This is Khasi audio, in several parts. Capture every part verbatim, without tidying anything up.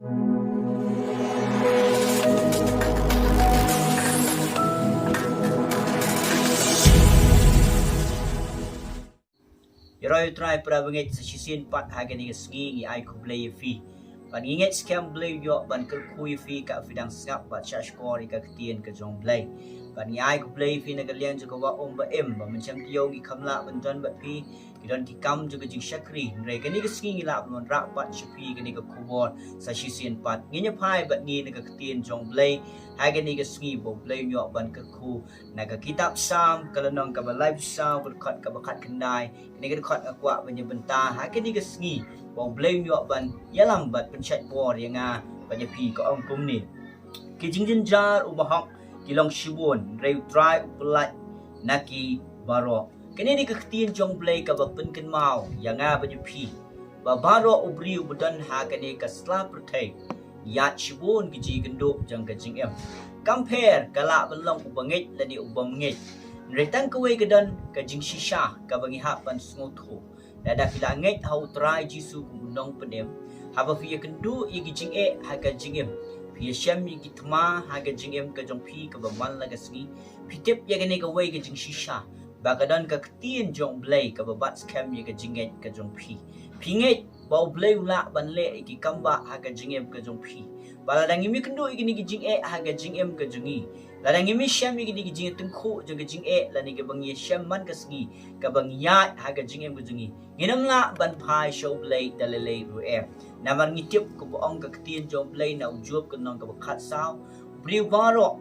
Ïaroh ïa U Trai para bangeit, sa shisien pat ha kane ka sngi ngi ai khublei ïa phi. Bad ngi ngeit skhem Blei u ïoh ban kyrkhu ïa phi katba phi dang sngap bad shahshkor ïa ka ktien ka jong U Blei. Bad ngi ai khublei ïa phi na ka liang jong ka Wah Um Ba Im ba mynshem taïew ngi kham lah ban don bad phi, ngi don ki kam jong ka jingshakri. Hynrei kane ka sngi ngi lah ban wanrah pat sha phi kane ka khubor sa shisien pat. Ngin ïa phai bad ngi na ka ktien jong U Blei ha kane ka sngi ba U Blei u ïoh ban kyrkhu na ka kitab Salm ka lynnong kaba laiphew saw, ka dkhot kaba khatkhyndai, kane ka dkhot nga kwah ban ïa bynta ha kane ka sngi ba U Blei u ïoh ban ïalam bad pynshait bor ïa nga bad ïa phi. Ka ong kumne: Ki jingjynjar u bahok ki long shibun, hynrei U Trai u pyllait na ki baroh. Kane dei ka ktien jong U Blei kaba pynkynmaw ïa nga bad ïa phi ba baroh u briew ba don ha kane ka sla pyrthei ïaid shibun ki jingkynduh jong ka jingim. Kam pher ka lah ban long u bangeit lane u bym ngeit, hynrei tang kawei ka don ka jingshisha kaba ngi hap ban sngewthuh. Lada phi la ngeit ha U Trai Jisu kum u nongpynim, haba phi ïakynduh ïa ki jingeh ha ka jingim, phi ïashem ïa ki thma ha ka jingim ka jong phi kaba man la ka sngi, phi tip ïa kane kawei ka jingshisha ba ka don ka ktien jong U Blei kaba bat skhem ïa ka jingngeit ka jong phi. Phi ngeit ba U Blei u lah ban leh ïa ki kambah ha ka jingim ka jong phi. Ba lada ngim ïakynduh ïa kine ki jingeh ha ka jingim ka jong ngi, lada ngim ïashem ïa kine ki jingtyngkhuh jong ka jingeh lane kaba ngi ïashem man ka sngi kaba ngi ïaid ha ka jingim ka jong ngi, ngin ym lah ban phai sha U Blei da lei lei ruh em. Namar ngi tip kumba ong ka ktien jong U Blei na u Job ka lynnong kaba khatsaw: U briew baroh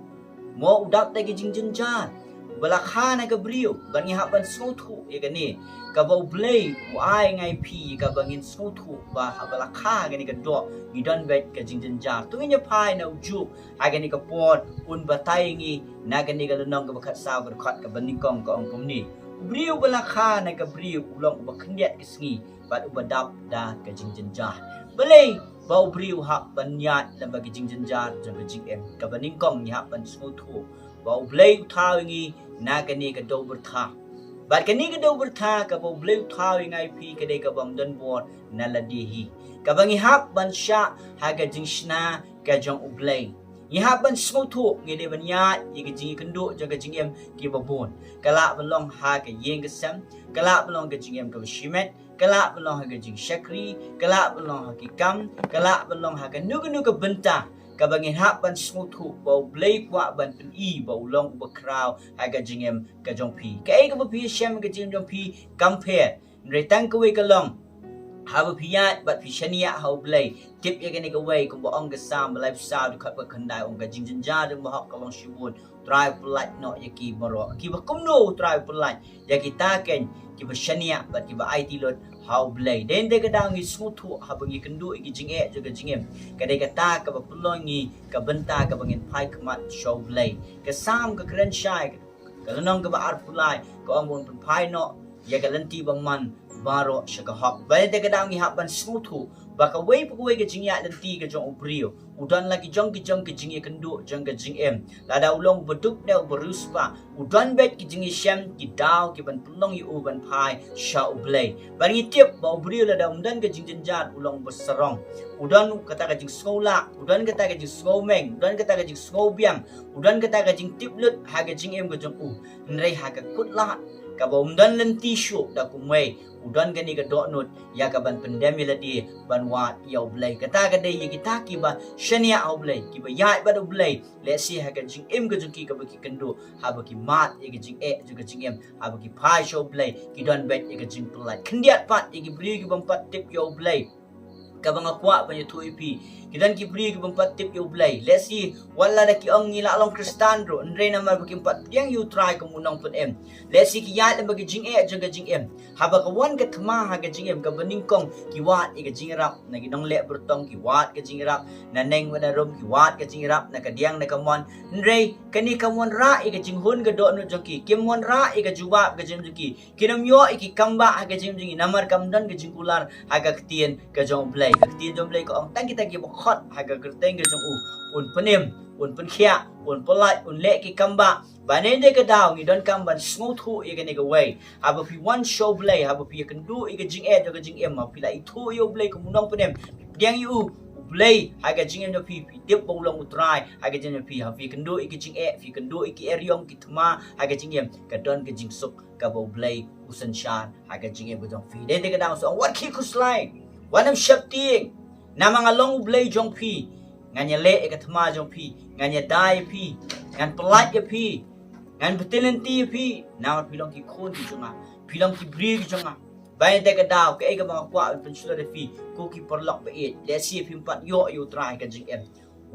mo u dap da ki jingjynjar, uba la kha na ka briew. Bad ngi hap ban sngewthuh ïa kane, kaba U Blei u ai nga ïa phi ïa kaba ngin sngewthuh ba haba la kha kane ka doh ngi don beit ka jingjynjar. To ngin ïa phai na u Job ha kane ka por, un batai ïa ngi na kane ka lynnong kaba khatsaw, ka dkhot kaba nyngkong, ka ong kumne: U briew ba la kha na ka briew u long uba khyndiat ka sngi bad uba dap da ka jingjynjar. Balei ba u briew u hap ban ïaid lem bad ka jingjynjar jong ka jingim? Kaba nyngkong ngi hap ban sngewthuh ba U Blei u thaw ïa ngi na kane ka dewbyrtha. Bad kane ka dewbyrtha kaba U Blei u thaw ïa nga ïa phi ka dei kaba ym don bor na lade hi, kaba ngi hap ban shah ha ka jingshna ka jong U Blei. Ngi hap ban sngewthuh ngi dei ban ïaid ïa ka jingïakynduh jong ka jingim kiba bun. Ka lah ban long ha ka ïing ka sem, ka lah ban long ka jingim kaba shimet, ka lah ban long ha ka jingshakri, ka lah ban long ha ki kam, ka lah ban long ha kano kano ka bynta, kaba ngin hap ban sngewthuh ba U Blei u kwah ban pyni ba u long uba khraw ha ka jingim ka jong phi. Kaei kaba phi ïashem ha ka jingim jong phi kam pher, hynrei tang kawei ka long, haba phi ïaid bad phi shaniah ha U Blei. Tip ïa kane kawei, kumba ong ka Salm ba laiphew saw, dkhot ba khyndai, ong: Ka jingjynjar jong u bahok ka long shibun, U Trai u pyllait noh ïa ki baroh. Kiba kumno U Trai u pyllait? Ïa kita ken kiba shaniah bad kiba aiti lut ha U Blei. Dei, dei ka daw ngi sngewthuh haba ngi ïakynduh ïa ki jingeh jong ka jingim, ka dei kata kaba pynlong ïa ngi ka bynta kaba ngin phai khmat sha U Blei. Ka Salm ka kren shai, ka lynnong kaba arphew lai, ka ong ba un pynphai noh ïa ka lynti bymman baroh sha ka hok. Balei? Te ka daw ngi hap ban sngewthuh ba kawei pa kawei ka jingïaid lynti ka jong u briew u don la ki jong ki jong ki jingïakynduh jong ka jingim. Lada u long uba duk ne uba riewspah, u don beit ki jingïashem, ki daw ki ban pynlong ïa u ban phai sha U Blei. Bad ngi tip ba u briew lada um don ka jingjynjar u long uba sarong. U don kata ka jingsngewlah, u don kata ka jingsngewmeng, u don kata ka jingsngewbiang, u don kata ka jingtip lut ha ka jingim ka jong u. Hynrei ha ka kut lad kaba um don lynti shuh da kumwei, u don kane ka dohnud ïa ka ban pyndem ïa lade ban wad ïa U Blei. Kata ka dei ïa kita kiba shaniah ha U Blei, kiba ïaid bad U Blei. Lehse ha ka jingim ka jong ki kaba ki kynduh, haba ki mad ïa ka jingeh jong ka jingim, haba ki phai sha U Blei, ki don beit ïa ka jingpyllait. Khyndiat pat ïa ki briew ki bym pat tip ïa U Blei. Kaba nga kwah ban ïathuh ïa phi, ki don ki briew ki bym pat tip ïa U Blei. Lehse wat lada ki ong ngi la long Khristan ruh, hynrei namar ba kim pat pdiang ïa U Trai kum u nongpynim, lehse ki ïaid lem bad ka jingeh jong ka jingim. Haba ka wan ka thma ha ka jingim, kaba nyngkong ki wad ïa ka jingïarap na ki nongleh byrtong, ki wad ka jingïarap na neng bad na rum, ki wad ka jingïarap na ka diang na ka mon. Hynrei kane kam wanrah ïa ka jinghun ka dohnud jong ki, kim wanrah ïa ka jubab ka jingim jong ki. Kin ym ïoh ïa ki kambah ha ka jingim jong ngi namar kam don ka jingkular ha ka ktien ka jong U Blei. Ka ktien jong U Blei ka ong, tang kita kiba khot ha ka kyrteng ka jong u, un pynim, un pynkhiah, un pyllait, un leh ki kambah. Bad ne dei ka daw ngi donkam ban sngewthuh ïa kane kawei. Haba phi wan sha U Blei, haba phi ïakynduh ïa ka jingeh jong ka jingim, haba phi la ithuh ïa U Blei kum u nongpynim, pdiang ïa u, U Blei ha ka jingim jong phi, phi tip ba u long u Trai ha ka jingim jong phi. Ha phi kynduh ïa ki jingeh, phi kynduh ïa ki eriong, ki thma ha ka jingim, ka don ka jingsuk kaba u Blei u synshar ha ka jingim ka jong phi. Dei te ka daw song, wat khih khuslai, wat nym sheptieng. Namar nga long u Blei jong phi. Ngan ïaleh ïa ka thma jong phi, ngan ïada ïa phi, ngan pyllait ïa phi, ngan btylli ïa phi. Namar phi long ki khun ki jong nga, phi long ki briew ki jong nga. Ba ïa te ka daw, kaei kaba nga kwah ban pynshlur ïa phi, ko ki paralok ba ïeit, lehse phim pat ïoh ïa u Trai ha ka jingim.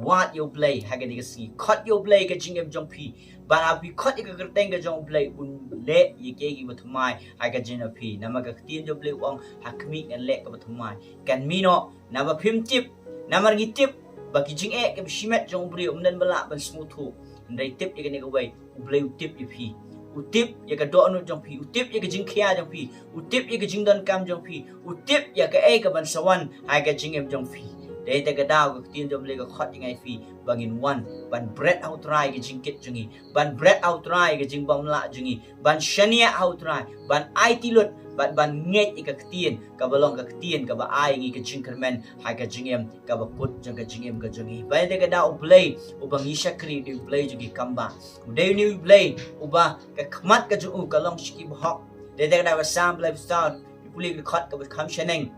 Wad ïa u Blei ha kane ka sngi, khot ïa u Blei ha ka jingim jong phi. Ba ha phi khot ïa ka kyrteng ka jong u Blei, un leh ïa kiei kiba thymmai ha ka jingim phi. Namar ka ktien jong u Blei u ong, ha khmih ngan leh kaba thymmai. Kan mih noh, naba phim tip, namar ngi tip ba ki jingeh kiba shimet jong u briew ym don ba lah ban sngewthuh. Hynrei tip ïa kane kawei, u Blei u tip ïa phi. U tip ïa ka dohnud jong phi, u tip ïa ka jingkhia jong phi, u tip ïa ka jingdonkam jong phi, u tip ïa kaei kaban sa wan ha ka jingim jong phi. Dei te ka daw, ka ktien jong u Blei ka khot ïa ngi ïa phi ba ngin wan ban bret ha u Trai ka jingkit jong ngi, ban bret ha u Trai ka jingbymlah jong ngi, ban shaniah ha u Trai, ban aiti lut, ban, ban ngeit ïa ka ktien kaba long ka ktien kaba ai ngi ka jingkyrmen ha ka jingim kaba kut jong ka jingim ka jong ngi. Ba ïa te ka daw, u Blei uba ngi shakri u dei u Blei jong ki kambah. U dei une u Blei uba ka khmat ka jong u ka long sha ki bahok. Dei te ka daw, ka Salm laiphew saw, ki pule ki dkhot kaba kham shaneng,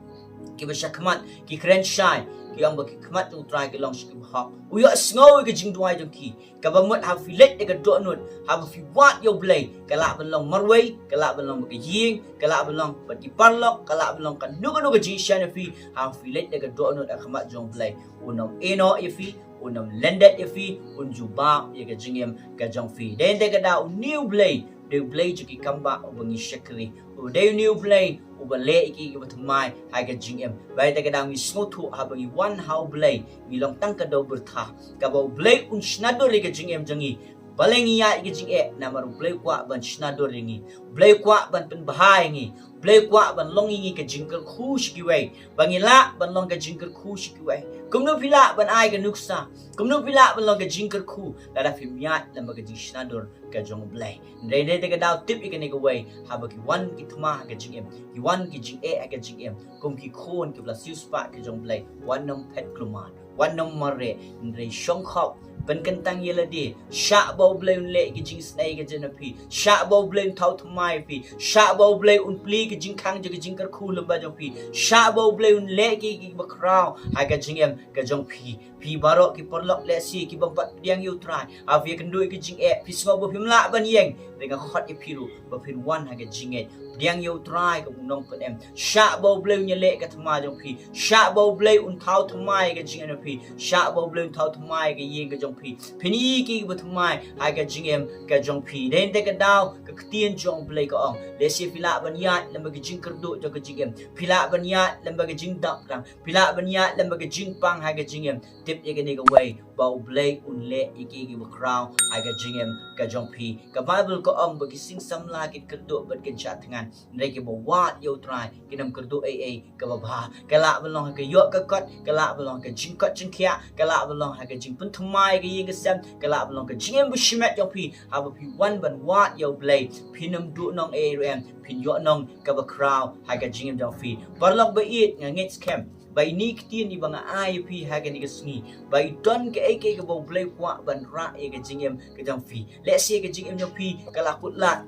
kiba shakhmat, ki kren shai, ki ong ba ki khmat jong u Trai ki long sha ki bahok. U ïohsngew ïa ka jingduwai jong ki. Kaba mut haba phi leit da ka dohnud, haba phi wad ïa u Blei, ka lah ban long marwei, ka lah ban long ba ka ïing, ka lah ban long bad ki paralok, ka lah ban long kano kano ka jingïashem ïa phi. Haba phi leit da ka dohnud ha khmat jong u Blei, un ym ïehnoh ïa phi, un ym lyndet ïa phi, un jubab ïa ka jingim ka jong phi. Dei te ka daw, une u Blei u dei u Blei jong ki kambah uba ngi shakri. U dei une u Blei uba leh ïa kiei kiba thymmai ha ka jingim. Ba ïa te ka daw, ngi sngewthuh haba ngi wan ha u Blei, ngi long tang ka daw byrtha kaba u Blei un shna dur ïa ka jingim jong ngi. Balei ngi ïaid ïa ka jingeh? Namar u Blei u kwah ban shna dur ïa ngi. U Blei u kwah ban pynbha ïa ngi. U Blei u kwah ban long ïa ngi ka jingkyrkhu sha kiwei, ba ngi lah ban long ka jingkyrkhu sha kiwei. Kumno phi lah ban ai ka nuksa? Kumno phi lah ban long ka jingkyrkhu lada phim ïaid lem bad ka jingshna dur ka jong u Blei? Hynrei dei te ka daw, tip ïa kane kawei, haba ki wan ki thma ha ka jingim, ki wan ki jingeh ha ka jingim, kum ki khun kiba la siewspah ki jong u Blei, wat nym phet kulmar, wat nym mareh. Hynrei shongkhop, pynkyntang ïa lade. Shah ba u Blei un leh ïa ka jingisynei ha ka jingim jong phi. Shah ba u Blei un thaw thymmai ïa phi. Shah ba u Blei un plie ïa ka jingkhang jong ka jingkyrkhu lyngba jong phi. Shah ba u Blei un leh ïa kiei kiba khraw ha ka jingim ka jong phi. Phi baroh ki paralok lehse ki bym pat pdiang ïa u Trai, haba phi ïakynduh ïa ka jingeh, phi sngew ba phim lah ban ïeng. Hynrei nga khot ïa phi ruh ba phin wan ha ka jingngeit. Pdiang ïa u Trai kum u nongpynim. Shah ba u Blei un ïaleh ïa ka thma jong phi. Shah ba u Blei un thaw thymmai ïa ka jingim jong phi. Shah ba u Blei un thaw thymmai ïa ka ïing ka jong phi. Phin ïohi kiei kiba thymmai ha ka jingim ka jong phi. Dei te ka daw, ka ktien jong u Blei ka ong, lehse phi lah ban ïaid lem bad ka jingkyrduh jong ka jingim, phi lah ban ïaid lem bad ka jingdap rang, phi lah ban ïaid lem bad ka jingpang ha ka jingim, tip ïa kane kawei, ba u Blei un leh ïa kiei kiba khraw ha ka jingim ka jong phi. Ka Baibl ka ong ba ki sing samla kin kyrduh bad kin shah thngan. Hynrei kiba wad ïa u Trai kin ym kyrduh ei ei kaba bha. Ka lah ban long ha ka ïoh ka kot, ka lah ban long ha ka jingkot jingkhiah, ka lah ban long ha ka jingpynthymmai ka ïing ka sem, ka lah ban long ka jingim ba shimet jong phi. Haba phi wan ban wad ïa u Blei, phin ym duhnong ei ei ruh em, phin ïohnong kaba khraw ha ka jingim jong phi. Paralok ba ïeit, nga ngeit skhem ba ine i ktien iba nga ai ïa phi ha kane ka sngi, ba i don kaei kaei kaba u Blei u kwah ban rah ïa ka jingim ka jong phi. Lehse ka jingim jong phi ka la kut lad.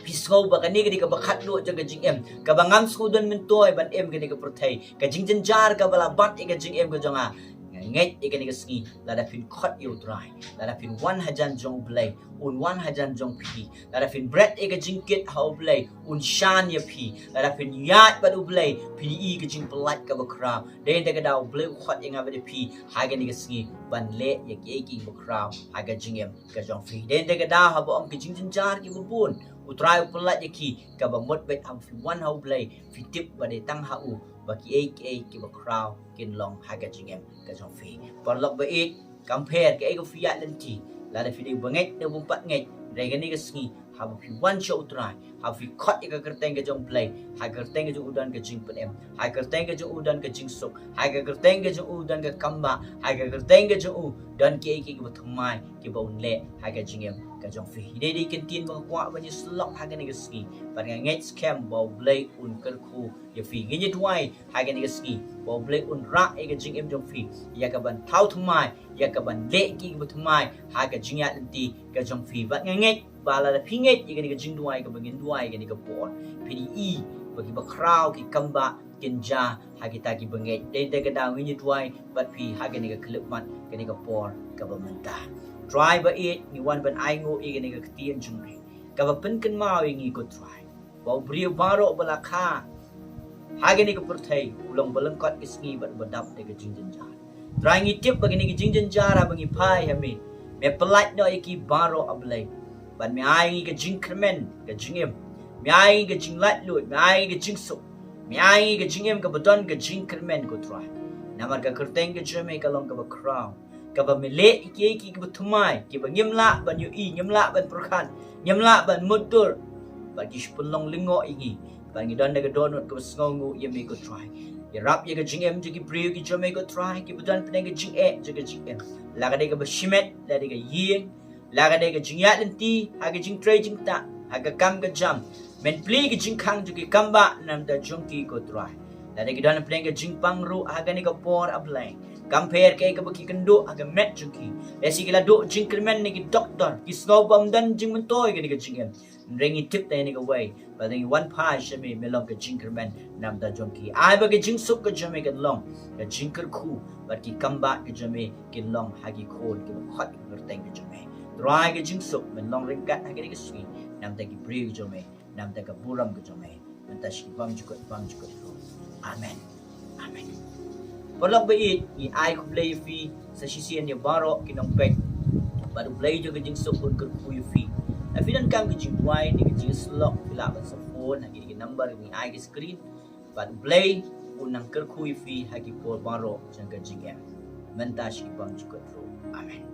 Phi sngew ba kane ka dei kaba khatduh jong ka jingim, kaba ngam sngew don myntoi ban im ha kane ka pyrthei. Ka jingjynjar kaba la bat ïa ka jingim ka jong nga. Nga ngeit ïa kane ka sngi, lada phin khot ïa u Trai, lada phin wan hajan jong u Blei, un wan hajan jong phi. Lada phin bret ïa ka jingkit ha u Blei, un shan ïa phi. Lada phin ïaid bad u Blei, phin ïohi ka jingpyllait kaba khraw. Dei te ka daw, u Blei u khot ïa nga bad ïa phi ha kane ka sngi ban leh ïa kiei kiei kiba khraw ha ka jingim ka jong phi. Dei te ka daw, haba ong ki jingjynjar kiba bun, u Trai u pyllait ïa ki. Kaba mut beit, haba phi wan ha u Blei, phi tip ba dei tang ha u ba kiei kiei kiba khraw kin long ha ka jingim ka jong phi. Paralok ba ïeit, kam pher kaei kaba phi ïaid lynti, lada phi dei ba ngeit ne bym pat ngeit, hynrei kane ka sngi, haba phi wan sha u Trai, haba phi khot ïa ka kyrteng ka jong u Blei, ha ka kyrteng ka jong u don ka jingpynim, ha ka kyrteng ka jong u don ka jingsuk, ha ka kyrteng ka jong u don ka kambah, ha ka kyrteng ka jong u don kiei kiei kiba thymmai kiba un leh ha ka jingim ka jong phi. Dei dei ki ktien ba nga kwah ban ïa syllok ha kane ka sngi. Bad nga ngeit skhem ba U Blei un kyrkhu ïa phi. Ngin ïa duwai ha kane ka sngi ba U Blei un rah ïa ka jingim jong phi, ïa ka ban thaw thymmai, ïa ka ban leh ki ba thymmai ha ka jingïaid lynti ka jong phi. Bad nga ngeit ba lada phi ngeit ïa kane ka jingduwai kaba ngin duwai kane ka por, phin ïohi ba ki bakhraw ki kambah kin jia ha kita ki bangeit. Dei da ka daw ngin ïa duwai bad phi ha kane ka khyllipmat, kane ka por kaba mynta. Trai ba ïeit, ngi wan ban ainguh ïa kane ka ktien jong me kaba pynkynmaw ïa ngi, ko Trai, ba u briew baroh ba la kha ha kane ka pyrthei u long ba lyngkot ka sngi bad ba dap da ka jingjynjar. Trai, ngi tip ba kane ka jingjynjar haba ngi phai ha me, me pyllait noh ïa ki baroh, A Blei. Bad me ai ngi ka jingkyrmen ka jingim, me ai ngi ka jinglaitluid, me ai ngi ka jingsuk, me ai ngi ka jingim kaba don ka jingkyrmen, ko Trai. Namar ka kyrteng ka jong me ka long kaba khraw, kaba me leh ïa ki, ïa ki kiba thymmai, kiba ngim lah ban ïohi, ngim lah ban pyrkhat, ngim lah ban mutdur. Bad ki shu pynlong lyngngoh ïa ngi. Bad ngi don da ka dohnud kaba sngewnguh ïa me, ko Trai. Ïarap ïa ka jingim jong ki briew ki jong me, ko Trai, kiba don pdeng ka jingeh jong ka jingim, la ka dei kaba shimet, la dei ka ïing, la ka dei ka jingïaid lynti, ha ka jingtrei jingktah, ha ka kam ka jam. Men plie ka jingkhang jong ki kambah na bynta jong ki, ko Trai. La dei ki don pdeng ka jingpang ruh ha kane ka por, A Blei, kam pher kaei kaba ki kynduh ha ka met jong ki. Lehse ki la duh jingkyrmen na ki doktor, ki sngew bym don jingmyntoi kane ka jingim. Hynrei ngi tip tang ïa kane kawei, ba lada ngi wan phai sha me, me long ka jingkyrmen na bynta jong ki. Ai ba ka jingsuk ka jong me kan long ka jingkyrkhu bad ki kambah ka jong me kin long ha ki khun kiba khot ïa ka kyrteng ka jong me. Trai, ka jingsuk men long ryngkat ha kane ka sngi na bynta ki briew ka jong me, na bynta ka burom ka jong me, mynta sha ki bymjukut bymjukut ruh. Amen. Amen. Paralok ba ïeit, ngi ai khublei ïa phi sa shisien ïa baroh ki nongpeit. Bad U Blei jong ka jingsuk un kyrkhu ïa phi. Lada phi donkam ka jingduwai ne ka jingsyllok, phi lah ban sa phone ha kine ki number ngi ai ha screen. Bad U Blei un nang kyrkhu ïa phi ha ki por baroh jong ka jingim, mynta sha ki bymjukut ruh. Amen.